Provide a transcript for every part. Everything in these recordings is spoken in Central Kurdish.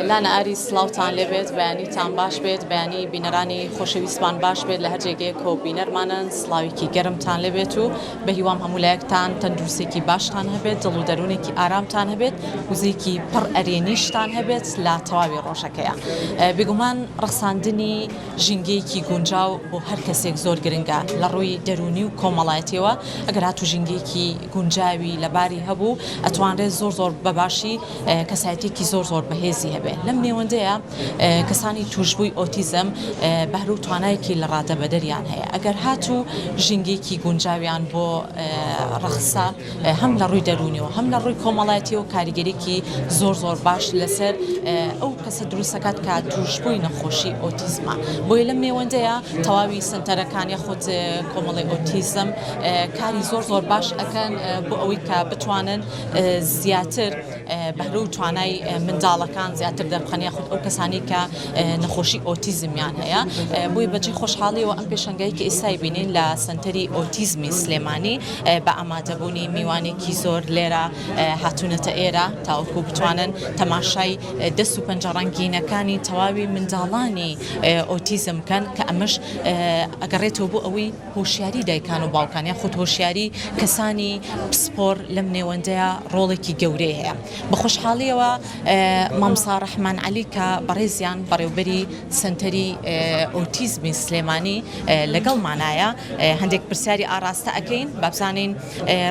لانە ئاری سڵاوتان لێبێت بەیانیتان باش بێت بەیانی بینەرانی خۆشەویستمان باش بێت لە هەر جێگەیەک کۆ بینەرمانن سڵاوێکی گەرمتان لێبێت و بە هیوام هەموو لایەکتان تەندروستێکی باشتان هەبێت دڵ و دەروونێکی ئارامتان هەبێت وزەیەکی پڕ ئەرێنیشتان هەبێت لە تەواوی ڕۆژەکەیا بێگومان ڕەخساندنی ژینگەیەکی گونجاو بۆ هەر کەسێک زۆر گرنگە لە ڕووی دەروونی و کۆمەڵایەتیەوە ئەگەر هاتوو ژینگەیەکی گونجاوی لەباری هەبوو ئەتوانرێت زۆر زۆر بەباشی کەسایەتیەکی زۆر زۆر بەهێزی هەبێ لەم نێوەندەیە کەسانی توشبووی ئۆتیزم بەهرە و توانایەکی لە ڕادەبەدەریان هەیە ئەگەر هاتوو ژینگەیەکی گونجاویان بۆ ڕەخسا هەم لە ڕووی دەروونیەوە هەم لە ڕووی کۆمەڵایەتیەوە کاریگەریکی زۆر زۆر باش لەسەر ئەو کەسە دروستەکات کە توشبووی نەخۆشی ئۆتیزمە بۆیە لەم نێوەندەیە تەواوی سنتەرەکان یاخود کۆمەڵی ئۆتیزم کاری زۆر زۆر باش ئەکەن بۆ ئەوەی کە بتوانن زیاتر بەهرە و توانای منداڵەکان زیاتر دەربخەن یاخود ئەو کەسانی کە نەخۆشی ئۆتیزمیان هەیە بۆیە بەجێ خۆشحاڵیەوە ئەم پێشەنگای کە ئێستای بینین لە سنتەری ئۆتیزمی سلێمانی بە ئامادەبوونی میوانێکی زۆر لێرە هاتوونەتە ئێرە تاوەکو بتوانن تەماشای دەست و پەنجە ڕەنگینەکانی تەواوی منداڵانی ئۆتیزم بکەن کە ئەمەش ئەگەڕێتەوە بۆ ئەوەی هۆشیاری دایکان و باوکان یاخود هۆشیاری کەسانی پسپۆر لەم نێوەندەیا ڕۆڵێکی گەورەی هەیە. بە خۆشحاڵیەوە مامۆستا ڕەحمان عەلی کە بەڕێزیان بەڕێوبەری سەنتەری ئۆتیزمی سلێمانی لەگەڵمانایە هەندێک پرسیاری ئاڕاستە ئەکەین بابزانین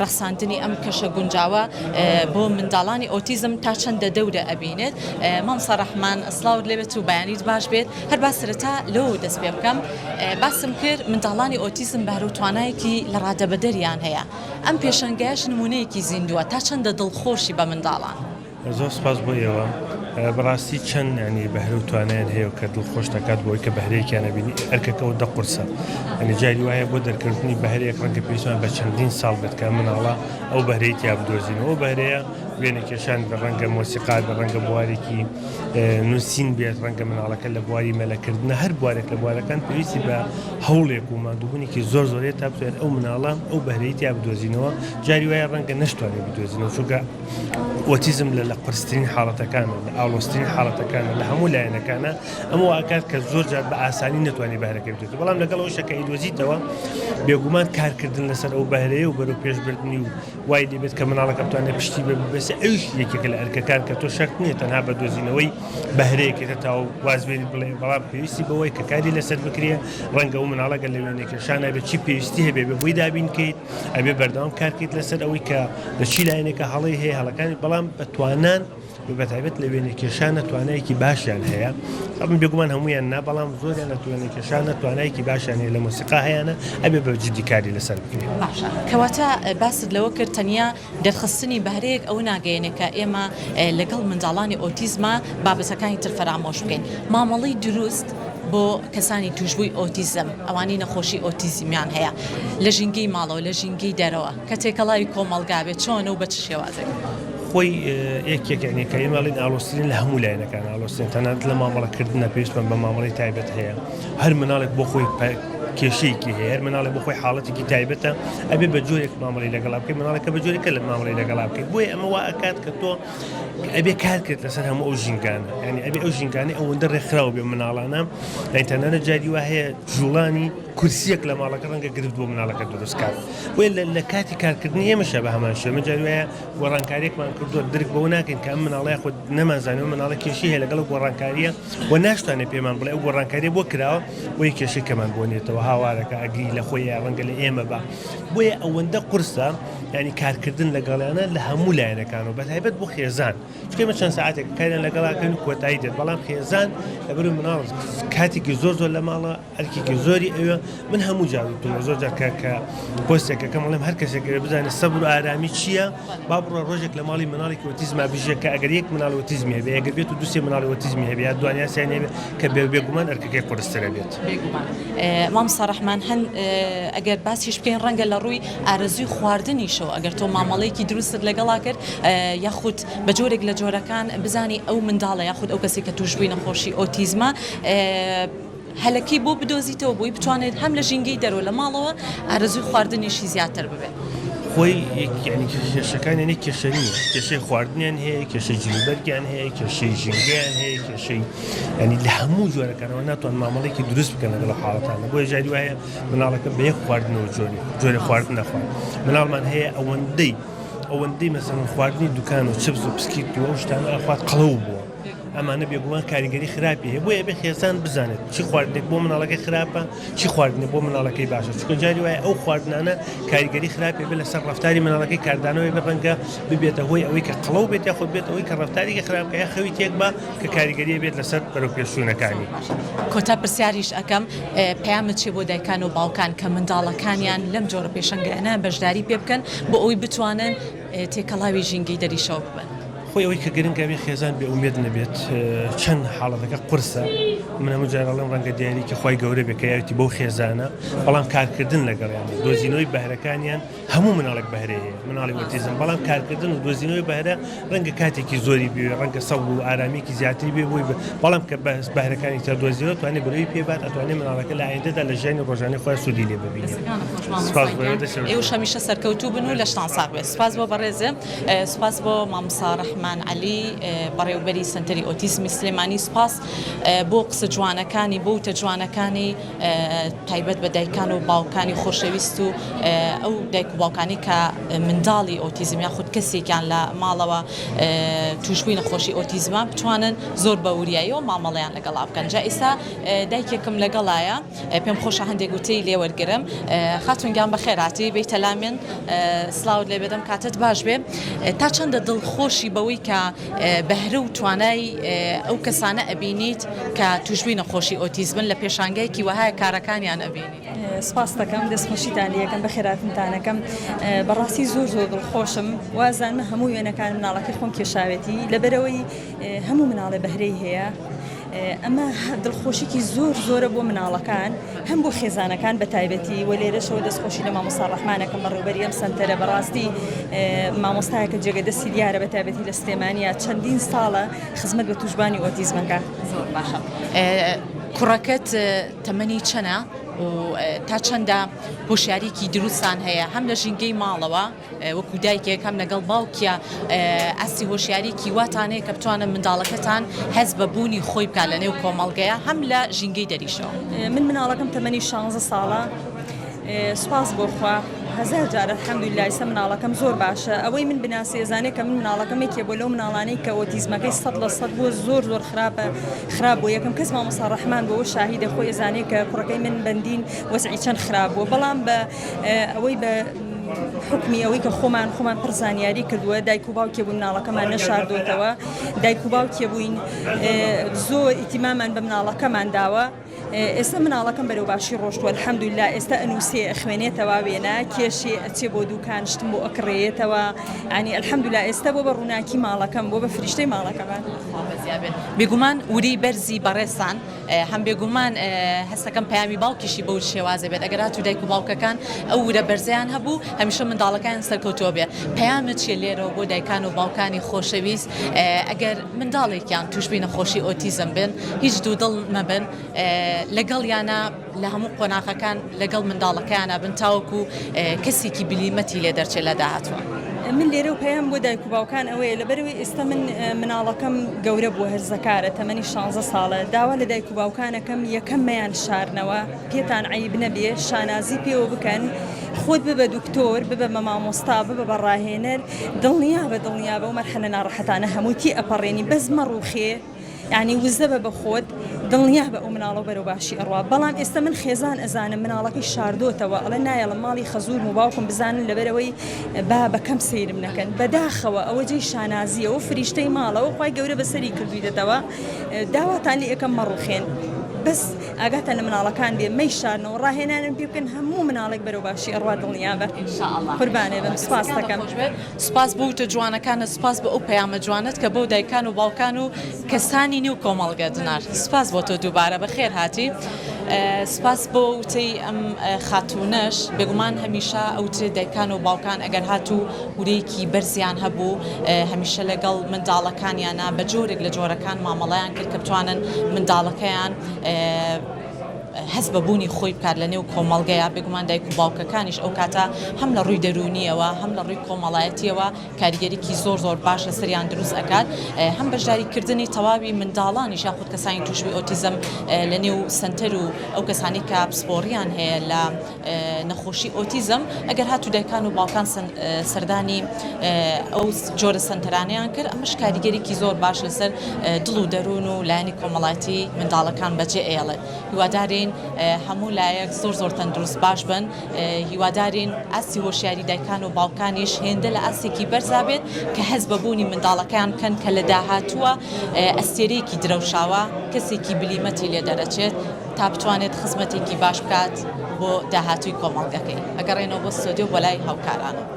ڕەخساندنی ئەم کەشە گونجاوە بۆ منداڵانی ئۆتیزم تا چەندە دەورە ئەبینێت. مامۆستا ڕەحمان سڵاوت لێبێت و بەیانیت باش بێت. هەر با سەرەتا لەوەوە دەست پێ بکەم باسم کرد منداڵانی ئۆتیزم بەهرە و توانایەکی لە ڕادەبەدەریان هەیە ئەم پێشەنگایەش نمونەیەکی زیندووە تا چەندە دڵخۆشی بە منداڵان؟ زۆر سپاس بۆ ئێوە بەڕاستی چەند ینی بەهرە و توانایان هەیە و کە دڵخۆش دەکات بۆی کە بەهرەیەکیان نەبینی ئەرکەکە و دە قورسە ینی جاری وایە بۆ دەرکەوتنی بەهرەیەک ڕەنگە پێویستمان بە چەندین ساڵ بێت کە مناڵە ئەو بەهرەی تیا بدۆزینەوە بەهرەیە وێنەکێشان بێ ڕەنگە مۆسیقا بێ ڕەنگە بوارێکی نووسین بێت ڕەنگە مناڵەکە لە بواری مەلەکردنە هەر بوارێک لە بوارەکان پێویستی بە هەوڵێک و ماندووبوونێکی زۆر زۆرێت تا بتوانێت ئەو مناڵە ئەو بەهرەی تیا بدۆزینەوە جاری وایە ڕەنگە نەشتوانێت بدۆزینەوە چونکە ئۆتیزم لە لە قورسترین حاڵەتەکانە لە ئاڵۆزترین حاڵەتەکانە لە هەموو لایەنەکانە ئەمە واکات کە زۆر جار بە ئاسانی نەتوانانی بەهرەکەی بدۆزیتەوە بەڵام لەگەڵ ئەوەشە کە ئەیدۆزیتەوە بێگومان کارکردن لەسەر ئەو بەهرەیە و بەرەو پێشبردنی و وای لێبێت کە مناڵەکە بتوانێت پشتی بێ ببەستێ ئەویش یەکێکە لە ئەرکەکان کە تۆ شەرت نییە تەنها بە دۆزینەوەی بەهرەیەک کە تاو وازبێنی بڵێ بەڵام پێویستی بەوەی کە کاری لەسەر بکرێ ڕەنگە ئەو مناڵەگە لە وێنەکێشانە بێت چی پێویستی هەبێ بێ بۆی دابین کەیت ئەبێ بەردەوام کارکەیت لەسەر ئەوەی کە لە چی لایەنێکە هەڵەی هەیە هەڵەکانی بەڵام بە توانان بەتایبەت لە وێنەکێشانە توانایەکی باشیان هەیە ئەمن بێگومان هەمویان نا بەڵام زۆریان لە وێنەکێشانە توانایەکی باشیان هەیە لە مۆسیقا هەیانە ئەبێ بە جدی کاری لەسەر بکرێت. باشە کەواتە باست لەوە کرد تەنیا دەرخستنی بەهرەیەک ئەوە ناگەیەنێ کە ئێمە لەگەڵ منداڵانی ئۆتیزما بابەتەکانی تر فەرامۆش بکەین مامەڵەی دروست بۆ کەسانی توشبووی ئۆتیزم ئەوانەی نەخۆشی ئۆتیزمیان هەیە لە ژینگەی ماڵەوە لە ژینگەی دەرەوە کە تێکەڵاوی کۆمەڵگا بێت چۆنە و بە چ شێوازێک؟ خۆی یەکێک یعنی کە ئێمە ئەڵێین ئاڵۆزترین لە هەموو لایەنەکان ئاڵۆزترین تەنانەت لە مامەڵەکردنە پێویستمان بە مامەڵەی تایبەت هەیە هەر مناڵێک بۆ خۆی کێشەیەکی هەیە هەر مناڵێک بۆ خۆی حاڵەتێکی تایبەتە ئەبێ بە جۆرێک مامەڵەی لەگەڵا بکەیت مناڵێکە بە جۆرێکە لە مامەڵەی لەگەڵا بکەیت بۆیە ئەمە وا ئەکات کە تۆ ئەبێ کار کرد لەسەر هەموو ئەو ژینگانە یعنی ئەبێ ئەو ژینگانەی ئەوەندە ڕێکخراو بێ مناڵانە یعنی تەنانەت جاری وا هەیە جوڵانی کورسیەک لە ماڵەکە ڕەنگە گرفت بۆ مناڵەکە دروست کات بۆیە لە کاتی کارکردنی ئێمەشە بە هەمان شێوە من جاری وایە گۆڕانکاریەکمان کردووە درک بەوە ناکەین کە ئەم مناڵە یاخود نەمانزانیوە ئەم مناڵە کێشەی هەیە لەگەڵ ئەو گۆڕانکاریە و ناشتوانێت پێمان بڵێ ئەو گۆڕانکاریە بۆ کراوە بۆیە کێشەکەمان بۆ نێتەوە هاوارەکە ئەگری لە خۆی یا ڕەنگە لە ئێمە بە بۆیە ئەوەندە قورسە ینی کارکردن لەگەڵیانە لە هەموو لایەنەکان و بەتایبەت بۆ خێزان چونکە ئێمە چەند ساعتێک کاریان لەگەڵاکەن و کۆتایی دێت بەڵام خێزان لەبەر مناڵ کاتێکی زۆر زۆر لە ماڵە ئەرکێکی زۆری ئەوێ من هەموو جار وتومە زۆر جار کە کە پۆستێکەکەم ئەڵێم هەر کەسێک ئەوێ بزانێت سەبر و ئارامی چییە با بڕۆ ڕۆژێک لە ماڵی مناڵێکی ئۆتیزما بژیە کە ئەگەر یەک مناڵی ئۆتیزمی هەبێ ئەگەر بێت و دوو سێ مناڵی ئۆتیزمی هەبێ یا دوان یا سیان هەبێ کە بێ بێگومان ئەرکەکەی قورسترە بێت. بێگومان مامۆستا ڕەحمان هەن ئەگەر باسیش بکەین ڕەنگە لە ڕووی ئارەزووی خواردنیشەوە ئەگەر تۆ مامەڵەیەکی دروستت لەگەڵا کرد یاخود بە جۆرێک لە جۆرەکان بزانی ئەو منداڵە یاخود ئەو کەسێک کە تووشبووی نەخۆشی ئۆتیزمە هەلەکەی بۆ بدۆزیتەوە بۆی بتوانێت هەم لە ژینگەی دەرەوە لە ماڵەوە ئارەزووی خواردنیشی زیاتر ببێت. خۆی یعنی کێشەکانیان یەک کێشە نییە، کێشەی خواردنیان هەیە، کێشەی جلوبەرگیان هەیە، کێشەی ژینگەیان هەیە، کێشەی یعنی لە هەموو جۆرەکانەوە ناتوان مامەڵێکی دروست بکەن لەگەڵ حاڵەتانە. بۆیە جاری وایە مناڵەکە بە یەک خواردنەوە جۆری جۆری خواردن نەخوات. مناڵمان هەیە ئەوەندەی ئەوەندەی مەسەلەن خواردنی دوکان و چپس و پسکیت و ئەو شتانە ئەخوات قەڵەو بووە. ئەمانە بێگومان کاریگەری خراپی هەیە بۆیە ئەبێ خێزان بزانێت چی خواردنێک بۆ مناڵەکەی خراپە چی خواردنێک بۆ مناڵەکەی باشە چونکە جاری وایە ئەو خواردنانە کاریگەری خراپی بێت لەسەر ڕەفتاری مناڵەکەی کاردانەوەی بێت ڕەنگە ببێتە هۆی ئەوەی کە قەڵەو بێت یاخود بێت ئەوەی کە ڕەفتارێکی خراپ بکات یا خەوی تێک با کە کاریگەری بێت لەسەر بەرەوپێشچوونەکانی. کۆتا پرسیاریش ئەکەم پەیامت چیە بۆ دایکان و باوکان کە منداڵەکانیان لەم جۆرە پێشەنگایانە بەشداری پێ بکەن بۆ ئەوەی بتوانن تێکەڵاوی ژینگەی دەریشەوە ببن؟ خۆی ئەوەی کە گرنگە بێ خێزان بێ ئومێد نەبێت چەند حاڵەتەکە قورسە من هەموو جار ئەڵێم ڕەنگە دیاریکی خوای گەورە بێ کە یاوێتی بەو خێزانە بەڵام کارکردن لەگەڵیان دۆزینەوەی بەهرەکانیان هەموو مناڵێک بەهرەی هەیە مناڵی ئۆتیزم بەڵام کارکردن و دۆزینەوەی بەهرە ڕەنگە کاتێکی زۆری بوێ ڕەنگە سەبر و ئارامیکی زیاتری بێ بۆی بەڵام کە بەهرەکانی تر دۆزیەوە توانێت برەوی پێ بات ئەتوانێت مناڵەکە لە ئایندەدا لە ژیانی ڕۆژانەی خۆیان سوودی لێ ببینێت. سپاس بۆ ئێوە دەستیان ئێوەش هەمیشە سەرکەوتوو بن و لەشتان ساغ بێت. سپاس بۆ بەڕێزم. سپاس بۆ مامۆستا ڕەحمان عەلی بەڕێوەبەری سەنتەری ئۆتیزمی سلێمانی. سپاس بۆ قسە جوانەکانی، بۆ وتە جوانەکانی تایبەت بە دایکان و باوکانی خۆشەویست و ئەو دایک و باوکانی کە منداڵی ئۆتیزم یاخود کەسێکیان لە ماڵەوە تووشبووی نەخۆشی ئۆتیزمە بتوانن زۆر بە وریاییەوە مامەڵەیان لەگەڵا بکەن. جا ئیستا دایکێکم لەگەڵایە پێم خۆشە هەندێک وتەی لێ وەرگرم. خاتوون گیان بەخێرهاتی بێیتە لامن سڵاوت لێ بێدەم کاتت باش بێ. تا چەندە دڵخۆشی بەوەی کە بەهرە و توانای ئەو کەسانە ئەبینیت کە تووشبووی نەخۆشی ئۆتیزمن لە پێشانگایەکی وەهایە کارەکانیان ئەبینیت؟ سپاست دەکەم دەستخۆشیتان لێ ئەکەم بەخێراتنتان ئەکەم بەڕاستی زۆر زۆر دڵخۆشم وازانم هەموو وێنەکانم مناڵەکەی خۆم کێشاوێتی لەبەرئەوەی هەموو مناڵێ بەهرەی هەیە ئەمە دڵخۆشیکی زۆر زۆرە بۆ مناڵەکان هەم بۆ خێزانەکان بە تایبەتی و لێرەشەوە دەستخۆشی لە مامۆستا ڕەحمانەکەم بەڕێوبەری ئەم سەنتەرە بەڕاستی مامۆستایەکە جێگە دەستی دیارە بە تایبەتی لە سلێمانیا چەندین ساڵە خزمەت بە توشبانی ئۆتیزمەکە. زۆر باشە کوڕەکەت تەمەنی چەنە و تا چەندە هۆشیاریکی دروستان هەیە هەم لە ژینگەی ماڵەوە وەکو دایکێک هەم لەگەڵ باوکیا ئاستی هۆشیاریکی واتان هەیە کە بتوانن منداڵەکەتان هەست بە بوونی خۆی بکات لە نێو کۆمەڵگەیا هەم لە ژینگەی دەریشەوە؟ من مناڵەکەم تەمەنی شانزە ساڵە سوپاس بۆ خوا هەزار جار الحمدللە ئیستا مناڵەکەم زۆر باشە ئەوەی من بناسێ ئەزانێ کە من مناڵەکەم یەکێ بووە لەو مناڵانەی کە ئۆتیزمەکەی 100% بووە زۆر زۆر خراپە خراپ بووە یەکەم کەس مامۆستا ڕەحمان بۆ شاهیدە خۆی ئەزانێ کە کوڕەکەی من بەندین وەزعی چەند خراپ بووە بەڵام بە ئەوەی بە حوکمی ئەوەی کە خۆمان خۆمان پڕ زانیاری کردووە دایک و باوکێ بوون مناڵەکەمان نەشاردۆتەوە دایک و باوکێ بووین زۆر ئیتیمامان بە مناڵەکەمان داوە ئێستا مناڵەکەم بەرەو باشی ڕۆشتووە الحمدللە ئێستا ئەنووسێ ئەخوێنێتەوە وێنە کێشێ ئەچێ بۆ دوکان شتم بۆ ئەکڕێتەوە ینی الحمدللە ئێستا بۆ بە ڕووناکی ماڵەکەم بۆ بە فریشتەی ماڵەکەمان. بێگومان ورەی بەرزی بەڕێزتان هەم بێگومان هەستەکەم پەیامی باوکیشی بەو شێوازە بێت ئەگەر هاتوو دایک و باوکەکان ئەو ورە بەرزەیان هەبوو هەمیشە منداڵەکانیان سەرکەوتووە بێ پەیامت چیە لێرەوە بۆ دایکان و باوکانی خۆشەویست ئەگەر منداڵێکیان تووشبی نەخۆشی ئۆتیزم بن هیچ دوودڵ مەبن لەگەڵیانە لە هەموو قۆناغەکان لەگەڵ منداڵەکەیانە بن تاوەکو کەسێکی بلیمەتی لێ دەرچێت لە داهاتووە. من لێرە و پەیام بۆ دایک و باوکان ئەوەیە لەبەرئەوەی ئێستا من مناڵەکەم گەورە بووە هەرزەکارە تەمەنی شانزە ساڵە داوا لە دایک و باوکانەکەم یەکەم مەیان شارنەوە پێتان عەیب نەبێ شانازی پێوە بکەن خۆت ببە دکتۆر ببە بە مامۆستا ببە بە ڕاهێنەر دڵنیابە دڵنیابە ئەو مەرحەلە ناڕەحەتانە هەمووی تێئەپەڕێنی بەس مەڕوخێ یانی وزە بە بە خۆت دڵنیابە ئەو مناڵە بەرەو باشی ئەڕوا بەڵام ئێستا من خێزان ئەزانم مناڵەکەی شاردۆتەوە ئەڵێ نایەڵم ماڵی خەزورم و باوکم بزانن لەبەرئەوەی با بە کەم سەیرم نەکەن بەداخەوە ئەوە جێی شانازیە ئەوە فریشتەی ماڵە ئەوە خوای گەورە بەسەری کردویتەتەوە داواتان لێ ئەکەم مەڕوخێن بەس ئاگاتان لە مناڵەکان بێ مەیشارنەوە ڕاهێنانم پێ بکەن هەموو مناڵێک بەرەو باشی ئەڕوا دڵنیابە قوربانێ بم سوپاست دەکەم. سوپاس بۆ وتە جوانەکانت سوپاس بۆ ئەو پەیامە جوانەت کە بۆ دایکان و باوکان و کەسانی نێو کۆمەڵگەت نارد سوپاس بۆ تۆ دووبارە بەخێر هاتی سوپاس بۆ وتەی ئەم خاتوونەش بێگومان هەمیشە ئەوترێ دایکان و باوکان ئەگەر هاتوو ورەیەکی بەرزیان هەبوو هەمیشە لەگەڵ منداڵەکانیانە بە جۆرێک لە جۆرەکان مامەڵەیان کرد کە بتوانن منداڵەکەیان. هەست بە بوونی خۆی بکات لە نێو کۆمەڵگەیا، بێگومان دایک و باوکەکانیش ئەو کاتە هەم لە ڕووی دەروونییەوە هەم لە ڕووی کۆمەڵایەتییەوە کاریگەریی زۆر زۆر باش لەسەریان دروست ئەکات. هەم بەشداری کردنی تەواوی منداڵانیش یاخود کەسانی تووشبووی ئۆتیزم لە نێو سەنتەر و ئەو کەسانی کە پسپۆڕیان هەیە لە نەخۆشی ئۆتیزم، ئەگەر هاتوو دایکان و باوکان سەردانی ئەو جۆرە سەنتەرانەیان کرد، ئەمەش کاریگەریی زۆر باش لەسەر دڵ و دەروون و لایەنی کۆمەڵایەتی منداڵەکان بەجێ ئەیەڵێت. هیوادارین هەموو لایەک زۆر زۆر تەندروست باش بن، هیوادارین ئاستی هۆشیاری دایکان و باوکانیش هێندە لە ئاستێکی بەرزا بێت کە هەست بە بوونی منداڵەکەیان بکەن کە لە داهاتووە ئەستێرەیەکی درەوشاوە، کەسێکی بلیمەتی لێ دەرەچێت. تا بتوانێت خزمەتێکی باش بکات بۆ داهاتووی کۆمەڵگەکەی. ئەگەڕێنەوە بۆ ستۆدیۆ بۆ لای هاوکارانم.